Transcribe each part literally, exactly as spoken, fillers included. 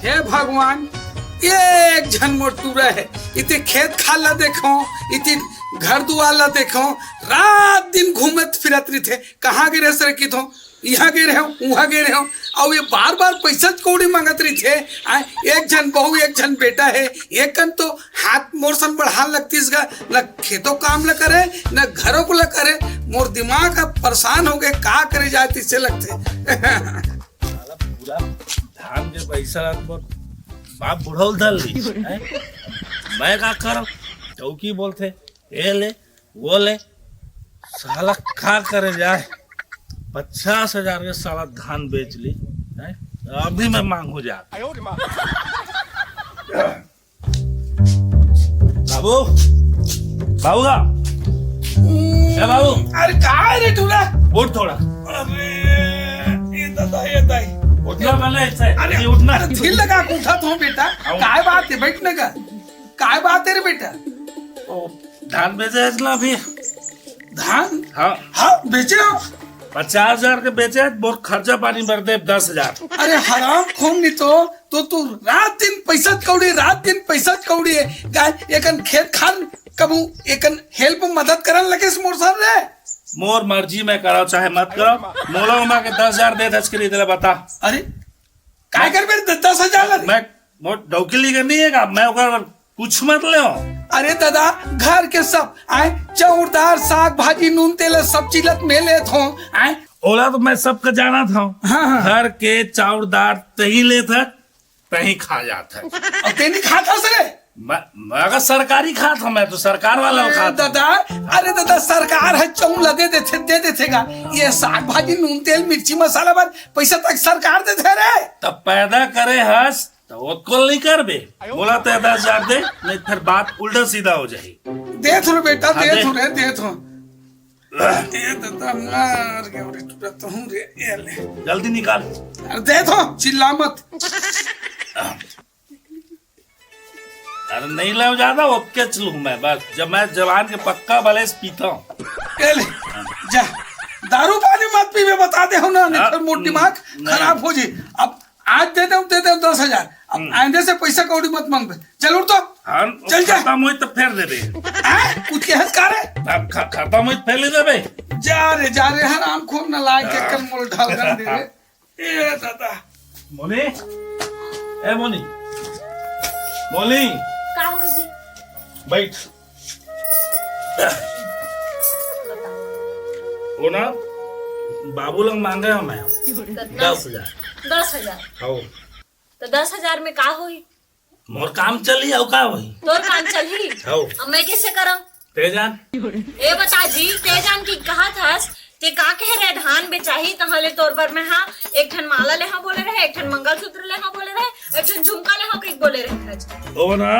हे भगवान, एक झन मोर टूरा हे। इति खेत खार ला देखो, इति घर दुआर ला देखो, रात दिन घूमत फिरत रहिथे। कहाँ गे रहे सर किथो, इहाँ गे रहे, उहाँ गे रहे, अउ ये बार बार पैसा कौड़ी मांगत रहिथे। आ, एक झन बहू, एक झन बेटा हे, एकन तो हाथ मोर सन बढ़ान लगतिस गा, न खेतो काम ला करे, न घरो को ला करे। मोर दिमाग अब परेशान हो गए, का करे जाए तिसे लगथे। साला पूरा धान के पैसा ला मोर बाप बुढ़ऊ धर ली, हैं? मैं का करब? चौकी बोलथे, ये ले, वो ले, साला का करे जाए? पचास हजार के साला धान बेच ली, हैं? अभी मैं मांगू जा। बाबू, बाबू का? ए बाबू, अरे काय रे टूरा? उठ थोड़ा। अरे, ये दादा, ये दाई। उठना पहले इससे, अरे, ये उठना। अरे, धीर लगा के उठा तो बेटा। आओ। काय बात है, बैठ ना का? काय बात है रे बेटा? ओ, धान बेचे है ना अभी? धान? हाँ। हाँ, बेचे हो? पचास हजार के बेचे है, मोर खर्चा पानी भर दे दस हजार। अरे हराम खून नहीं तो, तो तू रात दिन पैसा कौड़ी, रात दिन पैसा कौड़ी है। गाय, एकन खेत खान कबू, एकन help मदद करन लगे मोर सर रे। मोर मर्जी, मैं कराओ चाहे मत कराओ, मोला उमा के दस हजार दे दस के लिए तेला बता। अरे, काय करबे रे दस हजार ला? मैं, मोर डौकी ली के नहीं है का? मैं ओकर कुछ मत ले। अरे दादा, घर के सब आए, चाउर दार, साग भाजी, नून तेल, सब चीज ला मैं लेत हूँ। आए, ओला तो मैं सबका जाना था। हाँ, हाँ। घर के चाउर दार तही लेत है, तही खा जात है। अउ ते नहीं खात हस रे? मैं, मैं का सरकारी खात हूँ, मैं तो सरकार वाला अरे खात हूँ। दादा, अरे दादा, सरकार है चौला दे देथे, दे देथे गा। ये साग भाजी, नून तेल, मिर्ची मसाला बर पैसा तक सरकार देथे रे। तब पैदा करे हस तो ओतको नहीं करबे। बोला ते दस हजार दे, नहीं फिर बात उल्टा सीधा हो जाही। दे थो रे बेटा, हाँ, दे दे। थो रे, दे थो। ये दादा मार के रे टूरा तो हूँ रे, ये ले। जल्दी निकाल। अरे दे थो, चिल्ला मत। अरे नहीं ले ज्यादा, ओतके चलूँ मैं बस। जब मैं जवान के पक्का बलेस पीता हूँ। ए ले, जा, दारू पानी मत पीबे, बता दे हो ना, नहीं हाँ, फिर मोर दिमाग नहीं। खराब हो जी। अब आज दे दे, दे दे दस हजार, अब हम्म। आइंदे से पैसा कौड़ी मत मांगबे। चल उठ तो, हाँ, चल जा। खत्म होई तो फेर देबे। हाँ, कुछ के हंस का रे? अब ख-, खत्म होई तो फेर ले देबे। जा रे, जा रे, हराम खोर ना लाए के हाँ। कर मोल ढाल कर दे रे। ए दादा। मोनी, ए मोनी, मोनी। का हो जी? बैठ। वो ना, बाबू लोग मांगे हो मैं। कितना? दस हजार। दस हजार? हाँ। तो दस हजार में का होई? मोर काम चली, अउ का होई? तोर काम चली? हौ। अब मैं कैसे करम? ते जान। ए बता जी, ते जान की कहा थस, ते का कह रहे, धान बेचाही, तहाँ ले तोर बर मैं हाँ, एक ठन माला ले हाँ बोले रहे, एक ठन मंगलसूत्र ले हाँ बोले रहे, एक ठन झुमका ले हाँ कहीं बोले रहे आज। ओ ना,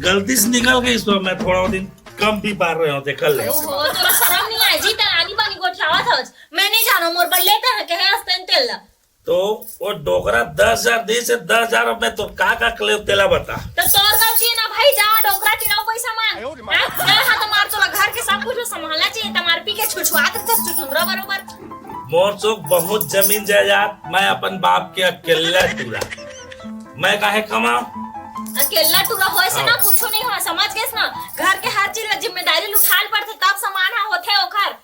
गलती से निकल गई, सो मैं थोड़ा दिन कम पी पा रहे हो, देख ले। ओहो, तोला शरम नहीं आए जी, ते आनी बानी गोठियावत हस। मैं नहीं जानो, मोर बर लेते हैं, कहे हस तेन तेल ला। तो वो डोकरा दस हजार दे से दस हजार में तो का का कले तेला बता। तो तोर गलती ना भाई, जा डोकरा टिराव पैसा मांग। हैं? मैं हाँ तुम्हार तोला घर के सब कुछ संभालना चाहिए, तुम्हार पी के छुछुआत रहते छुछुंदरा बरोबर। मोर चोक बहुत जमीन जायदाद, मैं अपन बाप के अकेला टूरा। मैं काहे कमाऊं? अकेला टूरा होए से ना हाँ। कुछो नहीं हो, समझ गेस ना? घर के हर चीज ला जिम्मेदारी उठाल पड़थे, तब समान हा होथे ओखर। का,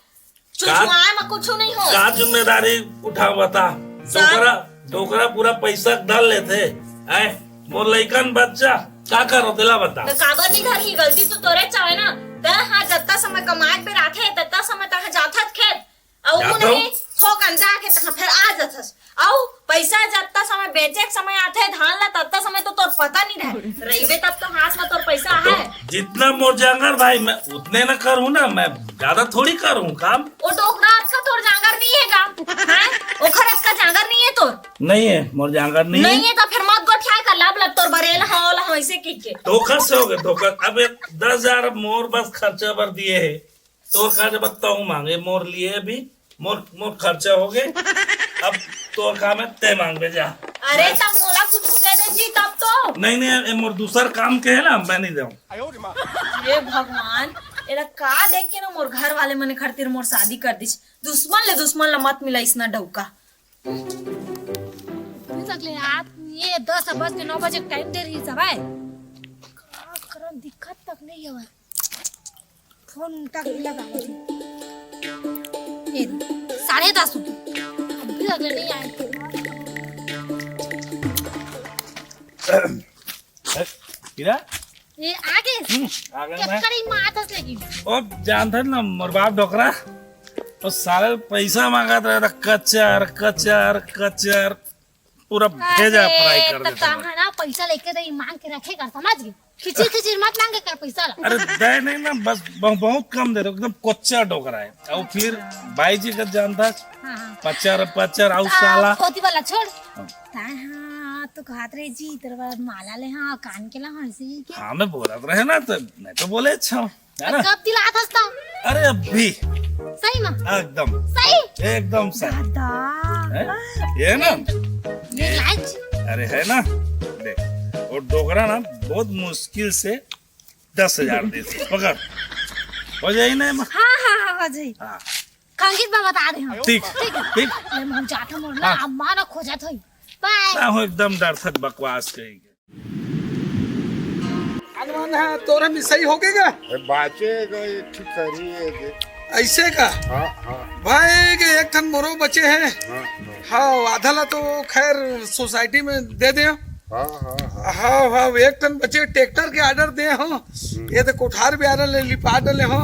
चुचुआए म कुछु नहीं हो। का जिम्मेदारी उठावता? सब। डोकरा, डोकरा पूरा पैसा डाल लेथे। हैं? मोर लइकन बच्चा का करो तेला बता। त काबर नहीं घर की गलती तो तोरे चाहे ना। त हाँ, जत्ता समय कमाए के बेर आथे, तत्ता समय तहाँ जाथत खेत। अउ जाथो। नहीं, थोकन जाके तहाँ फिर आ जाथस। अउ पैसा जत्ता समय बेचे के समय आथे धान ला, तत्ता समय तो तोर पता नहीं रहे। रहिबे तब तो हाथ में तोर पैसा तो है। जितना मोर जांगर भाई, मैं उतने न करूँ ना, मैं ज्यादा थोड़ी करूँ काम। ओ डोकरा अतका तोर जांगर नहीं है गा? हैं? ओखर अतका जांगर नहीं है तोर? नहीं है, मोर जांगर नहीं नहीं है। है तो फिर मत गोठिया कर लब लब तोर बरेल हाँ ओला हाँ ऐसे की के। धोखा से हो गए, धोखा। अब एक दस हजार मोर बस खर्चा बर दिए है, तोर का जब बताऊँ मांगे मोर लिए भी मोर, मोर खर्चा हो गए। अब तोर काम है, ते मांगबे जा। अरे, बस। तब मोला कुछ दे दे जी, तब तो। नहीं, नहीं, ये मोर दूसर काम के है ना, मैं नहीं जाऊँ। हे भगवान, एला का देख के ना मोर घर वाले मने खातिर मोर शादी कर दिस। दुश्मन ले दुश्मन ला मत मिलाइस ना डौका। ये दस बज के नौ बजे टाइम दे रही सब है। का करम दिक्कत तक नहीं है। फोन तक लगा। ये साढ़े दस हो गए। अभी अगले नहीं आए। ए, हीरा? ये आगे। हम्म, आ गए मैं। करी मातस लेकिन। ओ, जानते ना, मोर बाप डोकरा, तो साले पैसा मांगत रहे था, कचर, कचर, कचर, पूरा भेजा अरे, फ्राई कर तो देता कहा मैं। ना, पैसा लेके तो ये मांग के रखे कर, समझ गए? खिचिर खिचिर मत मांगे कर पैसा ला। अरे, दे नहीं ना, बस बहु-, बहुत कम दे रहे, एकदम कच्चा डोकरा है। और फिर भाई जी का जानता, हाँ, हाँ। पचर, पचर, आउ आ, साला। खोती वाला छोड़। हाँ। ता हाँ, तो कहत रहे जी, तेरे वाला माला ले, हाँ, कान के ला, हाँ, ऐसे ही के। हाँ, मैं बोलत रहे ना, तो मैं तो बोले अच्छा हूँ, है ना? कब दिलात हस तो? अरे, अभी। सही में? एकदम। सही? एकदम सही। दादा। हैं? ये ना? ये लाज? अरे, है ना? देख, वो डोकरा ना बहुत मुश्किल से दस हजार दे दे। पकड़। हो जाई ना, माँ? हाँ, हाँ, हाँ, हो जाई। हाँ। कंकित बा बता दे हम। ठीक, ठीक। ले, हम जात हम ना, हाँ। अम्मा ना खोजत होई। बाय। ना हो, एकदम डरथक बकवास कही के। हनुमान है, तोरा मिसाई हो गए का? ए, बाचे गए, ठीक करी है जे। ऐसे का? हाँ, हाँ। भाई के एक ठन मोरो बचे है। हाँ, हाँ। हाँ, आधा ला तो खैर सोसाइटी में दे दे। हाँ, हाँ, हाँ। हाँ, हाँ, एक ठन बचे ट्रैक्टर के ऑर्डर दे हो। हम्म। ये तो कोठार भी ऑर्डर ले लिपा डले हो।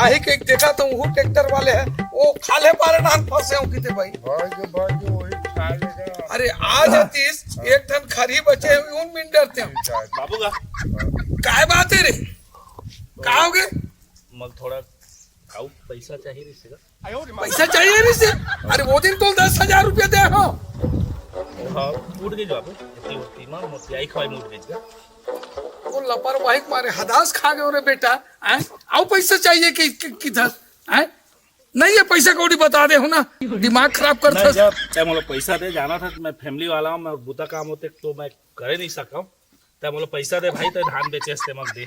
आही के एक देखा तो वो ट्रैक्टर वाले है, वो खाले पारे डाल फंसे हो किते भाई। भाई के, भाई के वही खा लेगा। अरे आ जातीस, एक ठन खरी बचे हुए, उन मिन डरते हो। बाबू का? काय बात है रे? का हो गए? मल थोड़ा खाऊ पैसा चाहिए रे से। पैसा चाहिए रे से? अरे वो दिन तो दस हजार रुपया दे हो। हाँ, उठ गई बाबू। इतनी, इतनी माँ मोतियाई खवाई में उठ गई। वो लापरवाही के मारे हदास खा गए रे बेटा। हैं? आओ पैसा चाहिए कि, कि, किधर? हैं? नहीं, ये पैसा कौड़ी बता दे हो ना, दिमाग खराब कर नहीं, था। जब तै मोला पैसा दे, जाना था, मैं फैमिली वाला हूँ, मैं बुता काम होते तो मैं करे नहीं सका हूँ। तै मोला पैसा दे भाई, तै धान बेचे हस ते मग दे।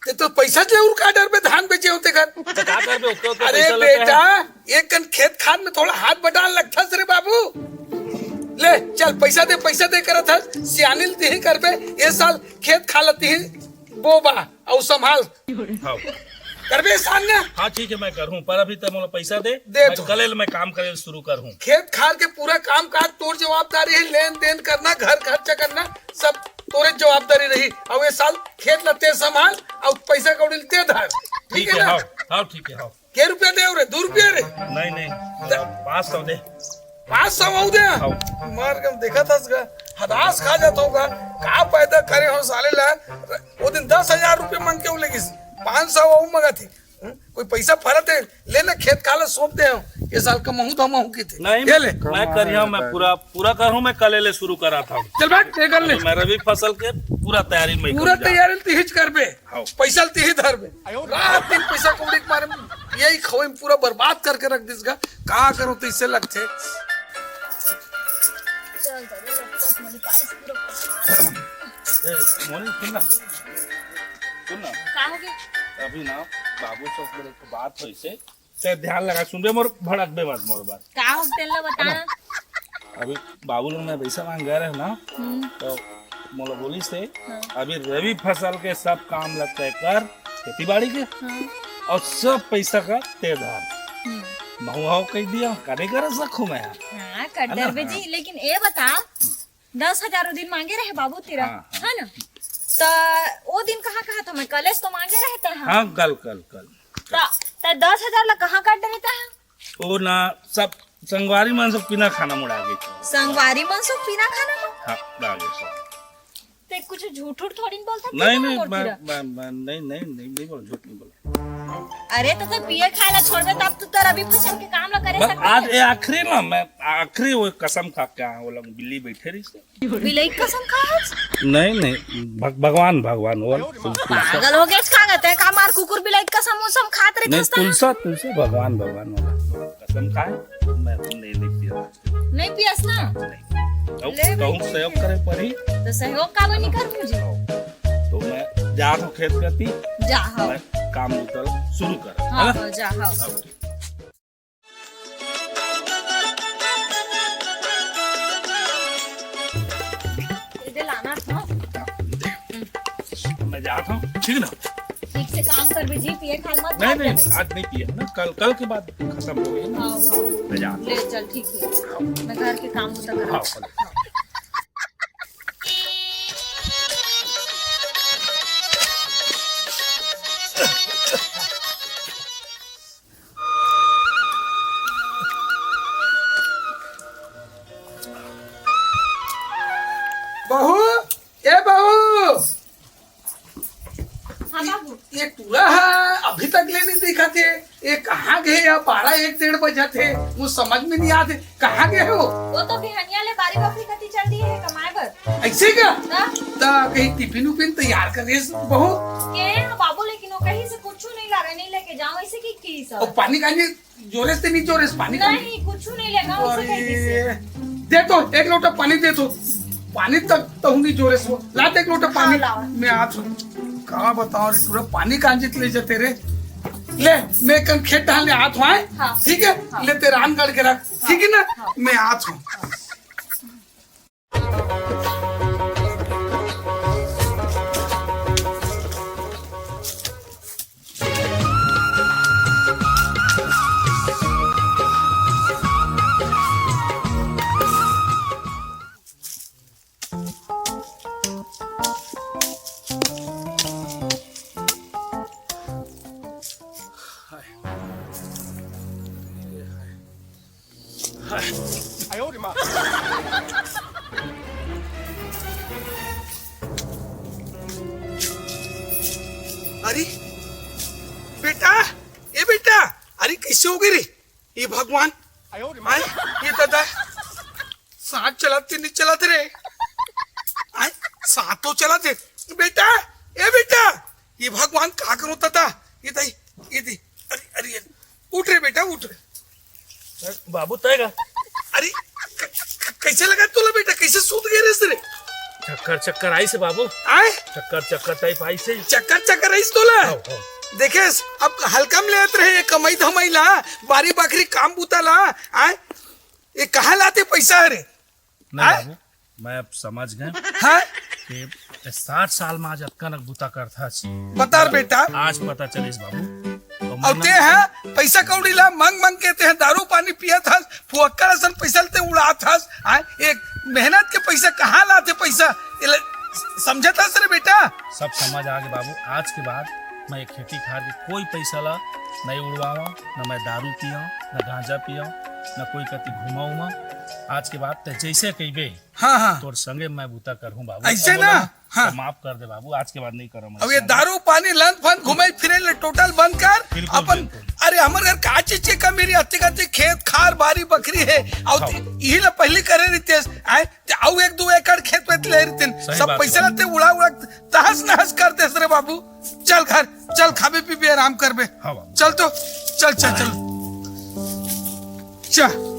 ते तो पैसा ले उनका डर में धान बेचे होते कर। तो का करबे, ओतका, ओतका अरे पैसा लेता है। बेटा, एक कन खेत खान में थोड़ा हाथ बटान लगता रे बाबू। ले चल, पैसा दे, पैसा दे करत है, सियानिल तिही करबे, ये साल खेत खा लेती ही बोबा। अउ संभाल। हाँ। करबे एहसान ना? हाँ, ठीक है, मैं करहूँ, पर अभी तै मोला पैसा दे, दे मैं तो। कल ले मैं काम करे शुरू करहूँ। खेत खार के पूरा काम काज तोर जवाबदारी है, लेन देन करना, घर खर्चा करना, सब तोरे जवाबदारी रही। अउ ये साल खेत ला तै संभाल, अउ पैसा कौड़ी तै धर, ठीक ठीक है है, ना? हाँ, हाँ, ठीक है, हाँ। के रुपया दे रे, दू रुपया रे? नहीं, नहीं, द- पाँच सौ दे। पाँच सौ आऊ दे? हाँ। मार के देखा था इसका, हदास खा जाता होगा। का पैदा करे हो साले ला? वो दिन दस हजार रुपये मांग के वो लेगिस, पाँच सौ आऊ मंगा थी। हम्म? कोई पैसा फरत है? ले ना, खेत खाला सौंप दे हो, ये साल का महू धमाऊ की थी। नहीं, ये ले। मैं करिया, मैं पूरा, पूरा करूँ, मैं कल ले शुरू करा था। चल बैठ, ये कर ले। मैं रबी फसल के पूरा तैयारी मैं पूरा करूँ जा। तैयारी तो हिच कर बे। हाँ। पैसा ल तिही धर बे। रात दिन पैसा कौड़ी के मारे यही खवई में पूरा बर्बाद करके रख दिस गा। का करो तो इसे लगथे। ए, मोनी, सुन ना। सुन ना। का हो गया? अभी ना, बाबू से मेरे को बात होइसे, ते ध्यान लगा सुनबे, मोर भड़कबे मत मोर बात। का हो तेला बता। अभी बाबू लोग मैं पैसा मांग गए रहे ना, हम्म। तो मोला बोलिस हे, हाँ। अभी रबी फसल के सब काम ल तय कर, खेती बाड़ी के, हाँ। अउ सब पैसा का तै धर। हम्म। महू हव कह दिया, करे कर सकूं मैं। हाँ, कर है ना? डरबे जी, हाँ। लेकिन ए बता, दस हजार वो दिन मांगे रहे बाबू तेरा, हाँ, हाँ। है ना? त वो दिन कहाँ, कहाँ था मैं, कलेस तो मांगे रहे था, हाँ। हाँ, कल, कल, कल। त, त दस हजार ला कहाँ काट देने था? वो ना, सब संगवारी मन सब पीना खाना मुड़ा गई थी। संगवारी मन सब पीना खाना मुड़ा? हाँ, आ गए सब। ते कुछ झूठ उठ थोड़ी न बोलता, नहीं, नहीं, मैं, मैं, मैं, नहीं, नहीं, नहीं, नहीं बोला, झूठ नहीं बोला। अरे तो, तो पिए खाए ला छोड़बे तब तो तेरा भी फसल के काम ला करे सकबे। आज ये आखिरी ना, मैं आखिरी वो कसम खा के आया, वो लोग बिल्ली बैठे रही से। बिलाई कसम खाए? नहीं, नहीं, भग-, भगवान, भगवान, वो तुल-, तुलसा। पागल हो गए, का कहते हैं, का मार कुकुर बिलाई कसम, वो सब खात रहे नहीं, तुलसा, तुलसा, भगवान, भगवान वाला। कसम खाए, मैं तो नहीं, नहीं पिया। नहीं पियस ना? नहीं। तो ले कहूँ भाई, सहयोग करे पड़ी। तो सहयोग का बनी कर मुझे? तो मैं जा रहा हूँ खेत करती। जा, हाँ। मैं काम उतर शुरू कर, हाँ, है ना? हाँ, जा, हाँ। हाँ, ठीक। मैं जात हूँ, ठीक ना? ठीक से काम करबे जी, पिए खाल मत नहीं, नहीं, आज नहीं पिए ना, कल, कल के बाद खत्म हो गई ना। हाँ, हाँ। मैं जात हूँ। ले चल, ठीक है। हाँ। मैं घर के काम बुता करा। हाँ, चलो। बहू, ए बहू, हाँ बाबू। ये टूरा है, अभी तक ले नहीं दिखा थे। ये कहाँ गए? या बारह एक डेढ़ बजा थे, वो समझ में नहीं आते। कहाँ गए हो? वो तो बिहनिया ले बारी बखरी कती चल दिए है कमाए बर। ऐसे का? हाँ। ता कहीं टिफिन उफिन तैयार कर रहे बहू? के है बाबू, लेकिन वो कहीं से कुछ नहीं ला रहे, नहीं लेके जाओ, ऐसे की की सब। और पानी कांजी जोरेस ते नहीं जोरेस पानी कांजी? नहीं, कुछ नहीं लेगा, उसे कह दीजिए। अरे, दे तो, एक लोटा पानी दे तो। पानी तक तो नहीं जोरेस वो। ला तो एक लोटा पानी। हाँ, लाओ। मैं आत हूँ। का बताओ रे, पूरा पानी कांजी ले जाते रे। ले, मैं कन खेत डालने आत हूँ, आए? हाँ। ठीक है? हाँ। ले, ते रानगढ़ के रख। ठीक है ना? हाँ। मैं आत हूँ। अरे बेटा, ए बेटा, अरे कैसे हो गए रे? ए भगवान, आय, ये दादा, साथ चलाते नहीं चलाते रे। आय, साथ तो चलाते। बेटा, ए बेटा, ये भगवान का करो दादा? ये दाई, ये दे, अरे, अरे, अरे, उठ रे बेटा, उठ रे। बाबू, तय का? अरे, क-, क-, कैसे लगा तोला बेटा? कैसे सूत गए रे रे? चक्कर, चक्कर आई से बाबू। आय? चक्कर, चक्कर टाइप आई से। चक्कर, चक्कर आई से तोला? हाँ, हाँ। देखेस, अब हल्का में लेत रहे, ये कमाई धमाई ला, बारी बखरी काम बूता ला, आय? ये कहाँ लाते पैसा है रे? नहीं आय? बाबू, मैं अब समझ गए। हाँ? कि साठ साल में आज अतका नक बूता करथस। बता रे बेटा। आज पता चलिस बाबू। और अब मैं ते ना है, पैसा कौड़ी ला मंग मंग के ते है, दारू पानी पियत हस, फुहक्कड़ असन पैसा ते उड़ात हस। आय, एक मेहनत के पैसा कहाँ लाते पैसा? ये ले, समझत हस रे बेटा? सब समझ आ गए बाबू। आज के बाद मैं ये खेती खार के कोई पैसा ला नहीं उड़वावा, न मैं दारू पिया, न गांजा पिया, न कोई कति घुमाऊंगा। आज के बाद ते जैसे कहिबे, हाँ, हाँ। तोर संगे मैं बूता करहूँ बाबू। ऐसे अब ना? बोला, हाँ। तो माफ कर दे बाबू, आज के बाद नहीं करम अब ये ऐसा। दारू पानी लंद फंद घूमे फिरे ले टोटल बंद कर। बिल्कुल, अपन बिल्कुल। अरे हमर घर का चीज के कमी रही, अतिक अतिक खेत खार बारी बखरी है। और हाँ। यही ला पहली करे रितेश, आय, ते आउ एक दो एकड़ खेत वेत ले रितेन। सही सब बात पैसा है। लाते उड़ा उड़ा तहस नहस कर देस रे बाबू। चल घर, चल खाबे पीबे आराम करबे। हाँ बाबू। चल तो, चल, चल, चल। चल।